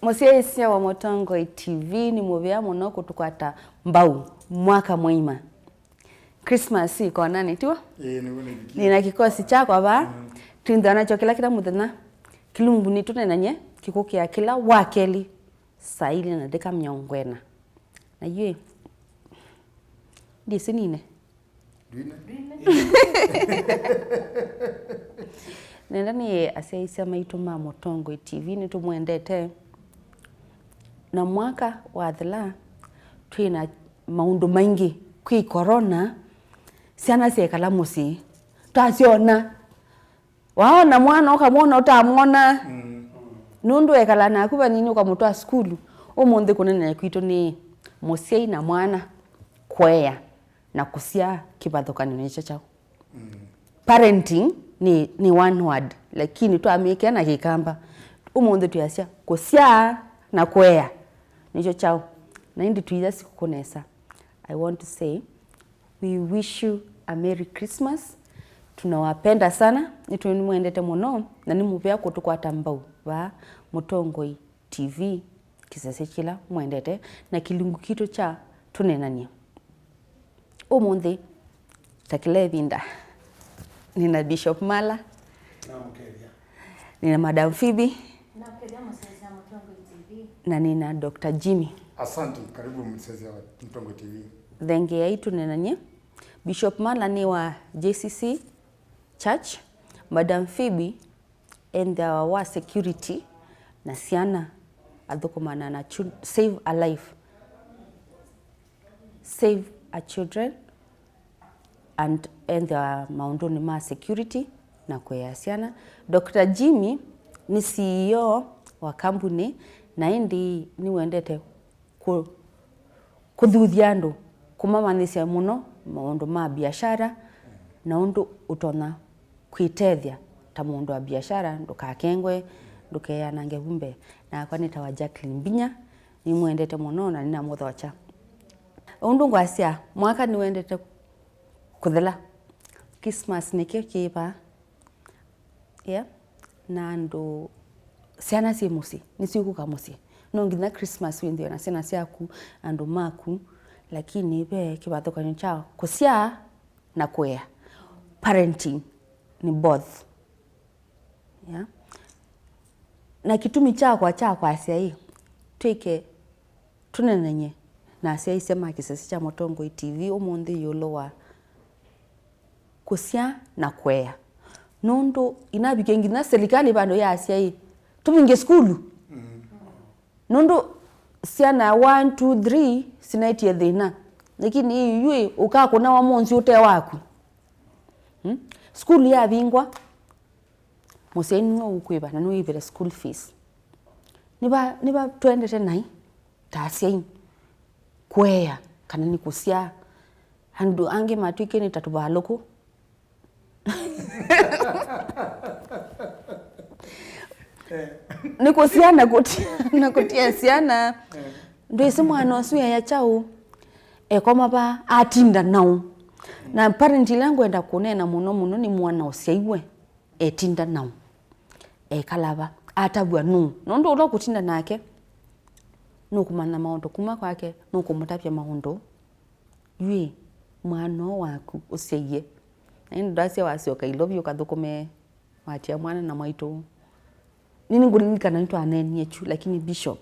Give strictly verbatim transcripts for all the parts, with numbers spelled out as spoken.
Mũsyaĩĩsya wa Mũtongoi T V, nĩ mũvea mũno kũtũkwata mbau mwaka mũima. Christmas ĩkonanĩ, tiw'o? Ĩĩ, nĩw'o nĩvikie. Nĩna kĩkosi kyakwa vaa. Mm. Twĩnthĩwa nakyo kĩla, kĩla mũthenya. Kĩlungu nĩtũneenany'e kĩkũkĩa kĩla wa kelĩ saa ilĩ na ndĩka mĩongo ĩna. Na yu ĩ, ndĩsĩ nine. Ndwine? Nenda nĩ asyaĩĩsya maitũ ma Mũtongoi T V, nĩtũmwendete. Na mwaka wathela, twĩ na maũndũ maingĩ. Kwĩ corona, syana syekala mũsyĩ. Twasyona. Waona mwana ũkamwona ũtamwona. Mm. Nũndũ ekala naku vanini ũkamũtwaa sukulu. Ũmũnthĩ kũneenea kwitũ nĩ mũsyai na mwana, kũea na kũsyaa kĩvathũkany'o nĩkyo kyaũ? Mm. Parenting nĩ, nĩ one word, lakini twamĩkĩa na Kĩkamba. Ũmũnthĩ twĩasya kũsyaa na kũea nĩkyo kyaũ? Na ĩndĩ tuiya sikũkũ nesa. I want to say, we wish you a Merry Christmas. Tunawapenda sana. Nĩtwĩmwendete mũno, na nĩ mũvea kũtũkwata mbau vaa Mũtongoi T V, kĩsese kĩla mwendete, na kĩlungu kitũ kya tũneenany'e. Ũmũnthĩ, ta kĩla ĩvinda, nĩna Bishop Mala, nĩna Madam Phoebe, na nĩna Doctor Jimmy. Asante, karibu msezi wa Mtongoi T V. Thengeai tũneenany'e. Bishop Mala nĩ wa J C C Church, Madam Phoebe enthĩawa wa security na syana, athũkũmana na chil-, Save a Life. Save a Children and enthĩawa maũndũnĩ ma security na kũea syana. Doctor Jimmy nĩ C E O wa kambunĩ, na ĩndĩ nĩwendete kũ-, kũthuthya andũ, kũmamanyĩsya mũno maũndũ ma biashara na ũndũ ũtonya kwĩtethya ta mũndũ wa biashara, ndũkakengwe, ndũkeanange vu mbee. Nakwa nĩtawa Jacqueline Mbinya, nĩmwendete mũno na nĩnamũthokya. Ũndũ ngwasya, mwaka nĩwendete kũthela. Christmas nĩkyo kĩ vaa. Yeah. Na andũ, syana syĩ mũsyĩ, nĩsyĩkũka mũsyĩ. No nginya Christmas wĩnthĩwe na syana syaku, andũ maku, lakini ve kĩvathũkany'o kya kũsyaa na kũea. Parenting nĩ both. Yeah. Na kĩtumi kyakwa kya kwasya ĩ, twĩke tũneenany'e na asyaĩĩsya ma kĩsese kya Mũtongoi T V ũmũnthĩ ĩũlũ wa kũsyaa na kũea. Nũndũ inavikie nginya silikalĩ vandũ yaasya ĩ, tũvingĩ sukulu. Mm. Nũndũ syana one, two, three sinaetie thĩna. Lakini yu ĩ, ũkakũnawa mũnzi ũte waku. Hmm? Sukulu yavingwa, mũsyai nĩwe ũkwĩva na nĩwĩvĩle school fees. Nĩva, nĩva twendete naĩ ta asyai kũea kana nĩ kũsyaa. Andũ angĩ matw'ĩkie nĩ ta tũvalũkũ. Nĩ kũsyaa na kũtia, na kũtia syana. Ndwĩsĩ mwana ũsu eya kyaũ? Ekoma va, atinda naũ? Na parent ĩla ngwenda kũneena mũno mũno nĩ mwana ũsyaiwe. Etinda naũ? Ekala va? Atavw'a nũũ? Nũndũ ũla ũkũtinda nake nũkũmanya maũndũ kuma kwake, nũkũmũtavya maũndũ. Yu ĩ, mwana ũũ waku ũsyaie, na ĩndĩ ndwasya wasyoka Ilovi ũkathũkũme, watia mwana na mwaitũ. Nini ngũlilikana nĩtwaneenie kyu, lakini Bishop,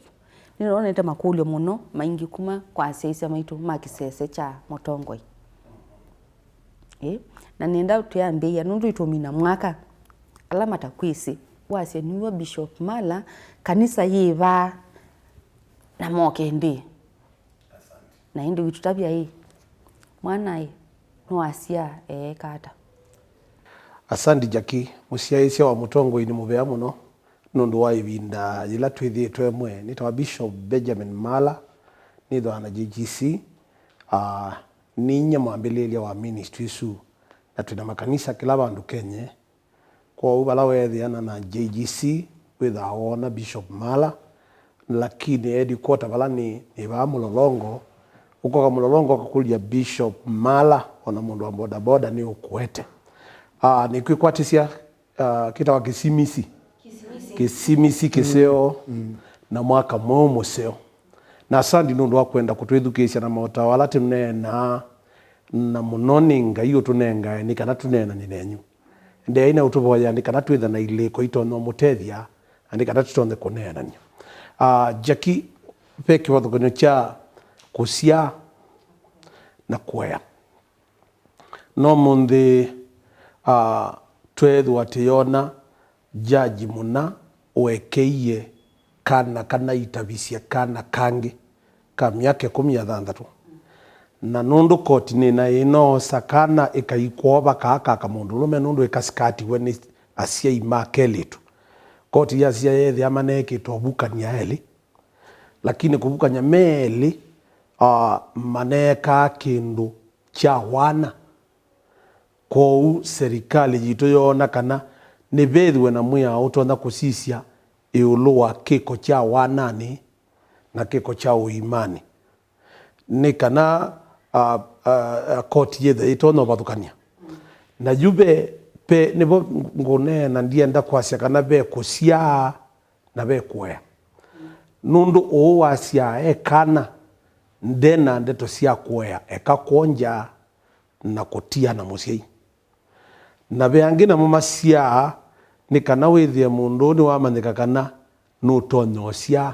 nĩnonete makũlyo mũno maingĩ kuma kwa asyaĩĩsya maitũ ma kĩsese kya Mũtongoi. Ĩ, na nĩenda twĩambĩĩa, nũndũ ĩtũmina mwaka, ala matakwĩsĩ, wasya nĩw'o Bishop Mala, kanisa yĩ vaa, na moke ndĩ. Na ĩndĩ wĩtũtavya ĩ, mwana ĩ, nĩwasyaa eeka ata? Asante, Jackie. Mũsyaĩĩsya wa Mũtongoi nĩ mũvea mũno nũndũ wa ĩvinda yĩla twĩthĩĩtwe ĩmwe. Nĩtawa Bishop Benjamin Mala, nĩthĩawa na J G C. Ah, ninyie mwambĩlĩĩlya wa ministry ĩsu, na twĩna makanisa kĩla vandũ Kenya. Kwoou vala weethĩana na J G C, wĩthaa woona Bishop Mala, lakini headquarter vala nĩ, nĩ vaa Mũlolongo. Ũkoka Mũlolongo ũkakũlya Bishop Mala, ona mũndũ wa bodaboda nĩ ũkũete. Ah, nĩkwĩkwatĩsya, ah, kĩtawa kĩsimisi. Kĩsimisi. Kĩsimisi kĩseo. Mm. na mwaka mweũ mũseo. Na asandi nũndũ wa kwenda kũtwĩthukĩĩsya na maũtao ala tũneenaa, na mũno nĩ Ngai ũtũnengae nĩ kana tũneenany'e nenyu. Endeeai na ũtũvoyea nĩ kana twĩthe na ilĩko itonya ũmũtethya, na nĩ kana tũtonye kũneenany'a. Ah, Jackie, ve kĩvathũkany'o kya kũsyaa na kũea. No mũnthĩ, ah, tweethĩwa tũyona jaji mũna ũekeie kana kana itavisye kana kangĩ ka myaka ĩkũmi na thanthatũ. Na nũndũ koti nĩna ĩnoosa kana ĩkai kwoo vakaa ka kamũndũlũme nũndũ ĩkasikatiwe nĩ asyai ma kelĩtu. Koti yasya yeethĩa maneekĩte ũvukany'a elĩ, lakini kũvukany'a me elĩ, ah, maneekaa kĩndũ kya wana. Kwoou serikali yitũ yoona kana nĩvethĩwe na mwĩao ũtonya kũsisya ĩũlũ wa kĩko kya wananĩ na kĩko kya ũimanĩ, nĩ kana, ah, ah, ah, koti yĩthe ĩtonya ũvathũkany'a. Na yu ve, ve, nĩvo ngũneena, ndienda kwasya kana ve kũsyaa na ve kũea. Nũndũ ũũ wasyaa e kana, ndena ndeto sya kũea, eka kwongya na kũtia na mũsyai. Na ve angĩ namo masyaa nĩ kana wĩthĩe mũndũ ũũ nĩwamanyĩka kana nũtonya ũsyaa,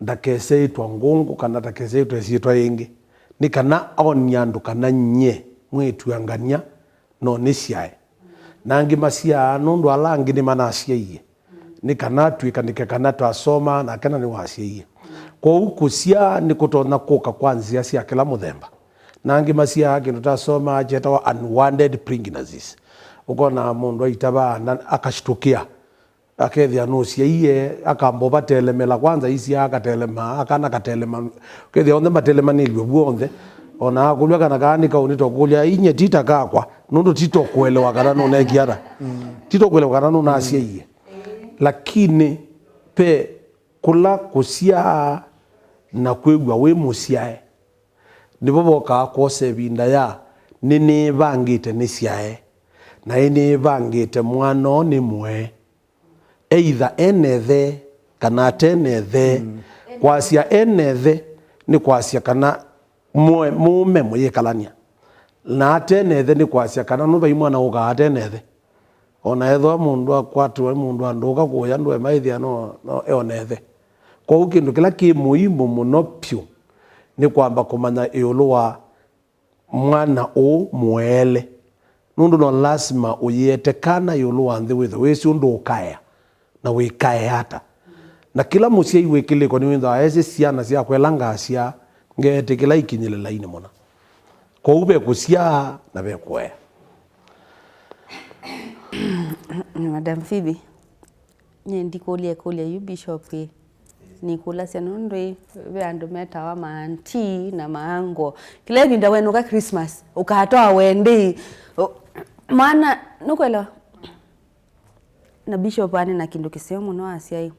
ndakese ĩtwa ngũngũ kana ndakese ĩtwa ĩsyĩtwa yĩngĩ, nĩ kana onie andũ kana nyie mwĩĩtu angania no nĩsyae. Na angĩ masyaa nũndũ ala angĩ nĩmanasyaie, nĩ kana atw'ĩkanĩke kana twasoma nake na nĩwasyaie. Kwoou kũsyaa nĩkũtonya kũka kwa nzĩa sya kĩla mũthemba. Na angĩ masyaa kĩndũ tasomaa kyetawa unwanted pregnancies. Ũkona mũndũ aitavaa na akashtukĩa, akethĩa nũsyaie, akamba ũvatelemela, kwanza isyaa akatelema, akana katelema, ũkethĩa onthe matelemanĩlw'e w'onthe. Ona akũlw'a kana kaa nĩ kaũ, nĩtokũlya, "Inye ti ta kakwa," nũndũ ti tokũelewa kana nũneekie ata. Ti tokũelewa kana nũnasyaie. Lakini ve kũla kũsyaa na kwĩw'a wĩ mũsyae, nĩvo vokaa kwosa ĩvinda ya, "Nĩnĩĩvangĩte nĩsyae, na nĩnĩĩvangĩte mwana ũũ nĩmũe." Either ene ĩthe kana atene ĩthe. Kwasya ene ĩthe nĩ kwasya kana mũe-, mũũme mũyĩkalany'a, na atene ĩthe nĩ kwasya kana nũvai mwana ũkaa atene ĩthe. O na ethĩwa mũndũ akwatĩwa nĩ mũndũ andũka kũya ndũema ĩthĩa no, no eone ĩthe. Kwoou kĩndũ kĩla kĩ mũimũ mũno vyũ nĩ kwamba kũmanya ĩũlũ wa mwana ũũ mũeele, nũndũ no lasima ũyĩete kana ĩũlũ wa nthĩ wĩthwe wĩsĩ ũndũ ũkaea na wĩkaea ata. Na kĩla mũsyai wĩ kĩlĩko nĩwĩthĩawa esĩ syana syakwa ĩla ngasyaa ngeetĩkĩla ikinyĩle lainĩ mũna. Kwoou ve kũsyaa na ve kũea. Madam Phoebe, nyie ndikũlya ĩkũlyo yu Bishop ĩ, nĩkũlasya nũndũ ĩ, ve andũ metawa maanti na maango. Kĩla ĩvinda wenũka Christmas, ũkatwaa wendĩ. Ũ-, mwana, nũkwelewa? Na Bishop anena kĩndũ kĩseo mũno asya ĩ,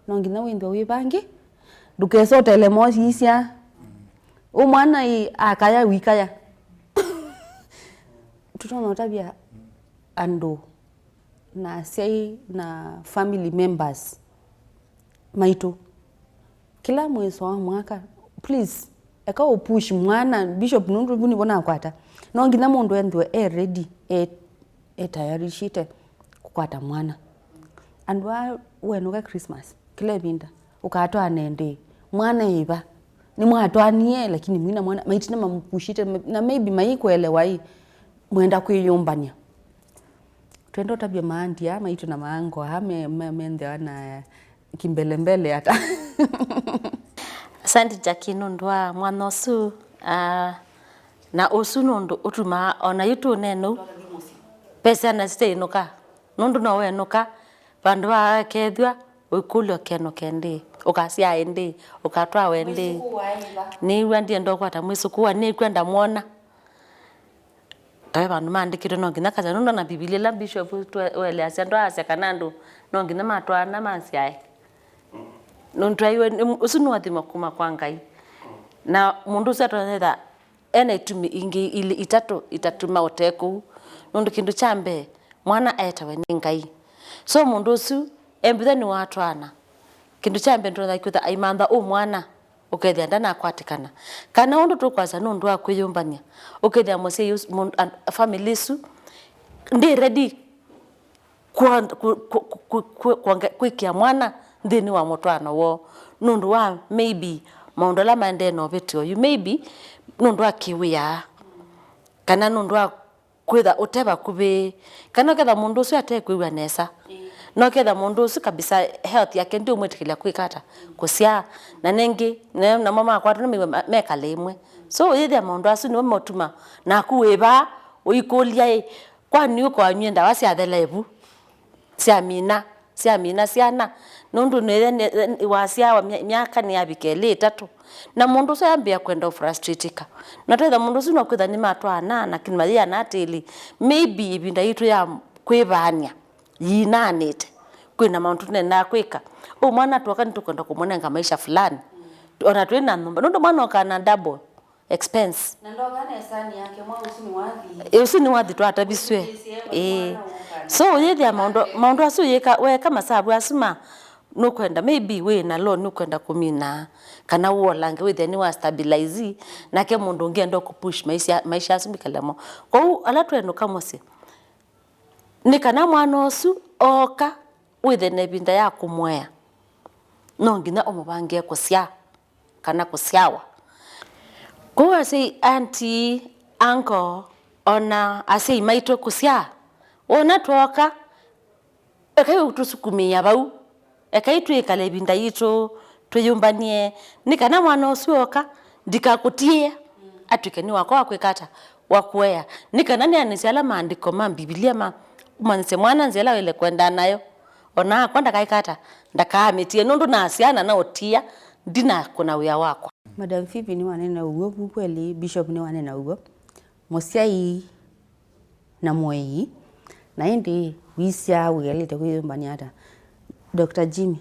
no nginya wĩthwe wĩvangi, ndũkese ũtelema ũsisya. Ũ mwana ĩ, akaya wĩkaya. Tũtonya ũtavya andũ na asyai na family members maitũ. Kĩla mwĩso wa mwaka, please, eka ũ push mwana, Bishop, nũndũ vu nĩvo nakwata. No nginya mũndũ ethĩwe e ready, e, e tayarishĩte kũkwata mwana. Andũ aa wenũka Christmas, kĩla ĩvinda, ũkatwaana ĩndĩĩ. Mwana ĩva? Nĩmwatwaanie, lakini mwina mwana, maitũ nĩmamũpushĩte, na maybe maikũelewa ĩ, mwenda kwĩyũmbany'a. Twenda ũtavya maanti aa maitũ na maango aa me, me, menthĩawa na kimbelembele ata. Asante Jackie nũndũ wa mwana ũsu, ah, na ũsu nũndũ ũtumaa ona yu tũneena ũu, ve syana siteĩnũka, nũndũ no wenũka vandũ va kethwa ũikũlya ũkenũke ndĩĩ, ũkasyaa ndĩĩ, ũkatwawe ndĩĩ. Nĩw'a ndienda ũkwata mwĩsũkũũ wa, nĩkwenda mwona. Tawe vandũ maandĩkĩtwe no nginya kasya, nũndũ na Mbivilia ĩla Bishop twe-, ũeleasya ndwaasya kana andũ no nginya matwaana masyae. Nũndũ twaiwe, nĩ, ũsu nĩ ũathimo kuma kwa Ngai. Na mũndũ ũsu atonya etha ena itumi ingĩ ilĩ, itatũ, itatuma ũte kũu. Nũndũ kĩndũ kya mbee, mwana etawe nĩ Ngai. So mũndũ ũsu, embitha nĩwatwaana. Kĩndũ kya mbee ndũtonya kwĩtha aimantha ũ mwana, ũkethĩa ndanakwatĩkana. Kana ũndũ tũkwasya nũndũ wa kwĩyũmbany'a, ũkethĩa mũsyai ũsu, mũndũ, and family ĩsu, ndĩ ready kwa, ku, ku, ku, ku, ku, kwonge-, kwĩkĩa mwana nthĩnĩ wa mũtwaano woo, nũndũ wa maybe maũndũ ala maendee na ũvĩtyo oyu, maybe nũndũ wa kĩwĩa, kana nũndũ wa kwĩtha ũte vakuvĩ, kana ũketha mũndũ ũsu atekwĩw'a nesa. Ĩĩ. Na ũketha mũndũ ũsu kabisa health yake ndĩũmwĩtĩkĩlya kwĩka ata, kũsyaa. Na nĩngĩ, na, namo makwatwa nĩmaiw'a ma-, mekale ĩmwe. So, ũyĩthĩa maũndũ asu nĩmo maũtuma naku wĩ vaa ũikũlya ĩ, kwani ũkoanyw'e ndawa syathela ĩvu? Syamina, syamina syana, nũndũ nĩye nĩ-, wasyawa mya-, myaka nĩyavika ĩlĩ ĩtatũ, na mũndũ ũsu ayambĩĩa kwenda ũfrustratika. Na twetha mũndũ ũsu no kwĩtha nĩmatwaana, lakini mayĩana atĩlĩ, maybe ĩvinda yitũ ya kwĩvaany'a yĩinaanĩte, kwĩna maũndũ tũnendaa kwĩka. Ũ mwana twoka nĩtũkwenda kũmũnenga maisha fulani, ona twĩ na nyũmba, nũndũ mwana okaa na double expense. Na ndoka na ĩsani yake, mwa ũsu nĩ wathi. Ĩ, ũsu nĩ wathi twatavisw'e. Ũsisye ĩĩ. Mwana ũka. So, ũyĩthĩa maũndũ, maũndũ asu yĩka, weka masavu asu ma, nũkwenda, maybe wĩ na loan nũkwenda kũmina, kana ũolange wĩthĩa nĩ wa stabilize, nake mũndũ ũngĩ enda kũpush maisha, maisha asu mikalemo. Kwoou, ala twenũka mũsyĩ, nĩ kana mwana ũsu ooka, wĩthe na ĩvinda ya kũmũea, no nginya ũmũvangĩe kũsyaa kana kũsyawa. Kwoou asyai, auntie, uncle, ona asyai maitũ kũsyaa, wona twooka, ekai tũsukumĩĩa vau, ekai twĩkale ĩvinda yitũ twĩyũmbany'e, nĩ kana mwana ũsu ooka ndikakũtiĩe, atw'ĩke nĩ wakwa wa kwĩka ata, wa kũea. Nĩ kana nĩanĩsye ala maandĩko ma Mbivilia ma ũmanyĩsye mwana nzĩa ĩla waĩle kũendaa nayo. O na akwa ndakaĩka ata, ndakaamĩtie, nũndũ nasyaa na naũtia, ndinakũna wĩa wakwa. Madam Phoebe nĩwanena ũw'o vu kweli, Bishop nĩwanena ũw'o. Mũsyai na mũei, na ĩndĩ wĩsyaa wĩelĩte kwĩyũmbany'a ata? Doctor Jimmy,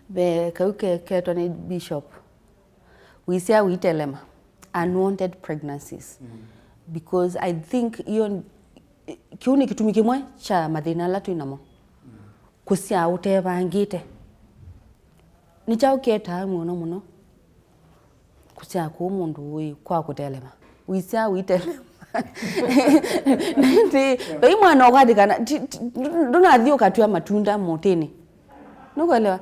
ve kau ke-, ketwa nĩ Bishop, wĩsyaa ũitelema, unwanted pregnancies. Mm. Because I think iyo, kĩu nĩ kĩtumi kĩmwe kya mathĩna ala twĩ namo. Mm. Kũsyaa ũtevangĩte. Nĩ kyaũ kĩetaa mũno mũno kũsyaa kũu mũndũ ũĩ kwa kũtelema? Wĩsyaa ũitelema. Na ĩndĩ, vai mwana ũkwathĩkana, ti, ti, ndũ-, ndũnathi ũkatw'a matunda mũtĩnĩ. Nũkwelewa?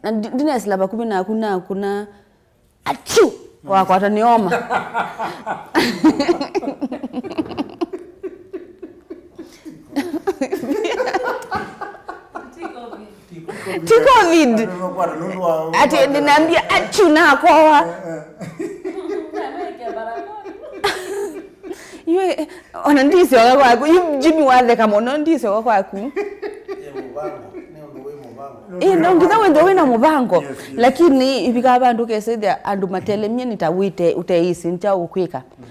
Na ndi-, ndinesĩla vakuvĩ naku nakũna, atiu! Wakwata nĩ oma. Ti covid. Ati ndinambia atiu nakowa. Yue, ona ndisyoka kwaku. Yu Jimmy watheka mũno, ndisyoka kwaku. Ĩ, no nginya wĩthwe wĩna mũvango. Yes, yes. Lakini ivika vandũ kesethia andũ matelemie nĩ ta wĩte ũteĩsĩ nĩ kyaũ ũkwĩka. Mm.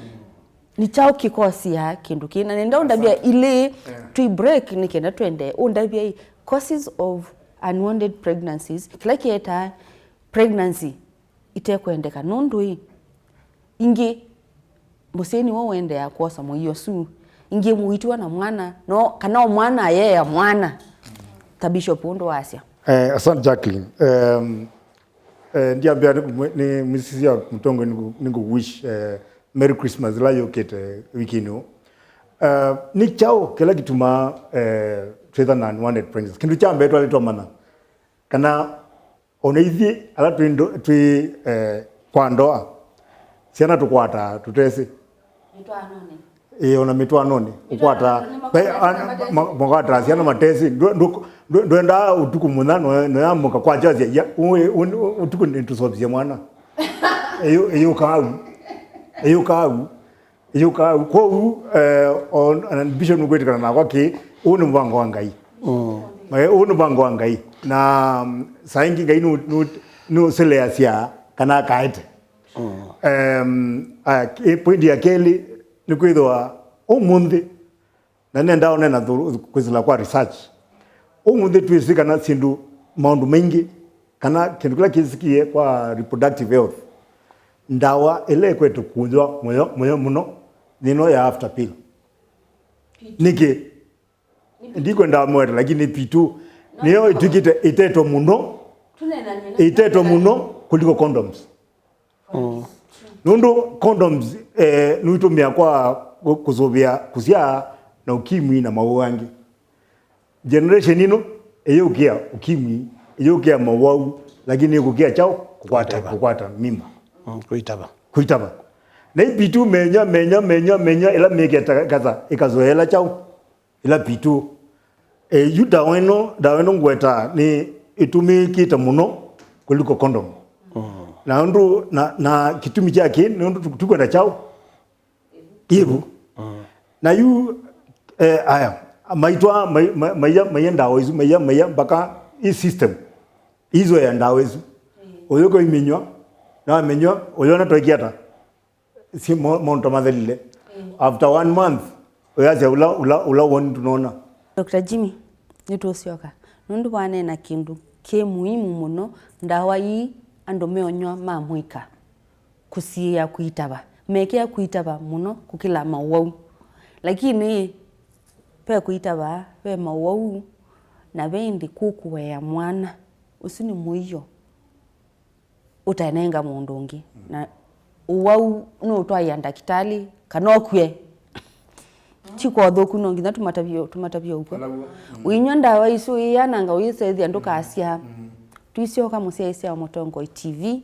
Nĩ kyaũ kĩkosia kĩndũ kĩĩ? Na nenda ũndavya ilĩ, yeah, twi break nĩ kenda twende. Ũndavya i causes of unwanted pregnancies. Kĩla kĩetaa pregnancy itekwendeka. Nũndũ ĩ, ingĩ mũsyai nĩwe ũendeea kwosa mũio ũsu. Ingĩ mũitiwa na mwana, no, kana o mwana ayeea mwana. Ta Bishop ũndũ wasya. Eh, asante Jacqueline. Um, Eh, ndiambia nĩ, nĩ Misisi ya Mũtongoi nĩ, nĩ ngũ wish, eh, Merry Christmas ĩla yũkĩte wiki ĩno. Eh, nĩ kyaũ kĩla kĩtumaa, eh, twĩtha na unwanted pregnancies? Kĩndũ kya mbee twalĩ twamanya kana ona ithyĩ ala twĩ ndo-, twĩ, eh, kwa ndoa, syana tũkwataa tũtesĩ. Mĩtwaanonĩ. Ĩĩ, ona mĩtwaanonĩ, ũkwata, mĩtwaanonĩ, makwataa syana matesĩ. Ndũ-, ndũ-, ndũ-, ndwendaa ũtukũ mũna, no-, noyamũka kwakya, ya, ũtukũ nĩtũsovie mwana. Ĩyũkaa u. Ĩyũkaa u. Ĩyũkaa u. Kwoou, eh, o, na Bishop nũkwĩtĩkana nakwa kĩ, ũũ nĩ mũvango wa Ngai. Mm. Eh, ũũ nĩ mũvango wa Ngai. Na, mm, saa ingĩ Ngai nũ-, nũ-, nũseleasya kana akaete. Mm. Em, a, ĩ, point ya kelĩ, nĩ kwĩthĩwa ũmũnthĩ, na nenda ũnena thũ-, kwĩsĩla kwa research. Ũmũnthĩ twĩsĩ kana syĩndũ, maũndũ maingĩ, kana kĩndũ kĩla kĩsikie kwa reproductive health, ndawa ĩla ĩkwete kũnzwa mũyo, mũyo mũno, nĩ ĩno ya after pill. Nĩkĩ? Ndikwenda mwete, lakini P two, Nĩyo ĩtw'ĩkĩte ĩteto mũno, ĩteto mũno kuliko condoms. Nũndũ condoms, eh, nũitũmĩa kwa kũ-, kũsũvĩa kũsyaa na ukimwi na maũũ angĩ. Generation ĩno ĩyũkĩa ukimwi, ĩyũkĩa mawau, lakini ĩkũkĩa kyaũ? Kũkwata, kũkwata mimba. Mm, kũitava. Kũitava. Na ipitu menya, menya, menya, menya, ĩla mĩketa kata ĩkazoela kyaũ? Ĩla pitu. E, yu ndawa ĩno, ndawa ĩno ngweta nĩ ĩtũmĩkĩte mũno kuliko condom. Mm. Na ũndũ, na, na kĩtumi kyake nĩ ũndũ tu-, tukwenda kyaũ? Kĩvu. Mm. Na yu, eh, aya, maitwa, mai-, mai-, maiya, maiya ndawa isu, maiya, maiya mpaka i system. Izoea ndawa isu. Mm. Ũyũ ko iminywa, na wamenywa, ũyũ na twaikia ata? Si mo-, maũndũ ta mathelile. Mm. After one month, ũyasya ũla, ũla, ũla woni tunaona. Doctor Jimmy, nĩtũsyoka. Nũndũ waneena kĩndũ kĩ muhimu mũno, ndawa ii andũ meonywa ma mũika kũsiĩĩa kũitava. Mekĩa kũitava mũno kũkĩla mawau. Lakini ve kũitava, ve mawau, na ve ĩndĩ kũkũea mwana. Ũsu nĩ mũio ũtanenga mũndũ ũngĩ. Na ũwau nũũtwaĩa ndakĩtalĩ kana ũkw'e. Ti kwa ũthũku, no nginya tũmatavye, tũmatavye ũkw'o. Ũinywa ndawa isu, ũiananga, ũisethya ndũkasya. Twisyoka mũsyaĩĩsya wa Mũtongoi T V,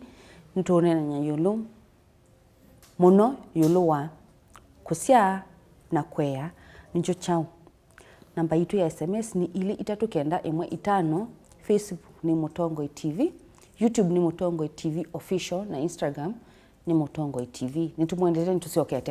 nĩtũũneenany'a ĩũlũ mũno ĩũlũ wa kũsyaa na kũea nĩkyo kyaũ. Namba yitũ ya S M S nĩ ilĩ itatũ kenda ĩmwe itano, Facebook nĩ Mũtongoi T V, YouTube nĩ Mũtongoi T V Official, na Instagram nĩ Mũtongoi T V. Nĩtũmwendete, nĩtũsyokete.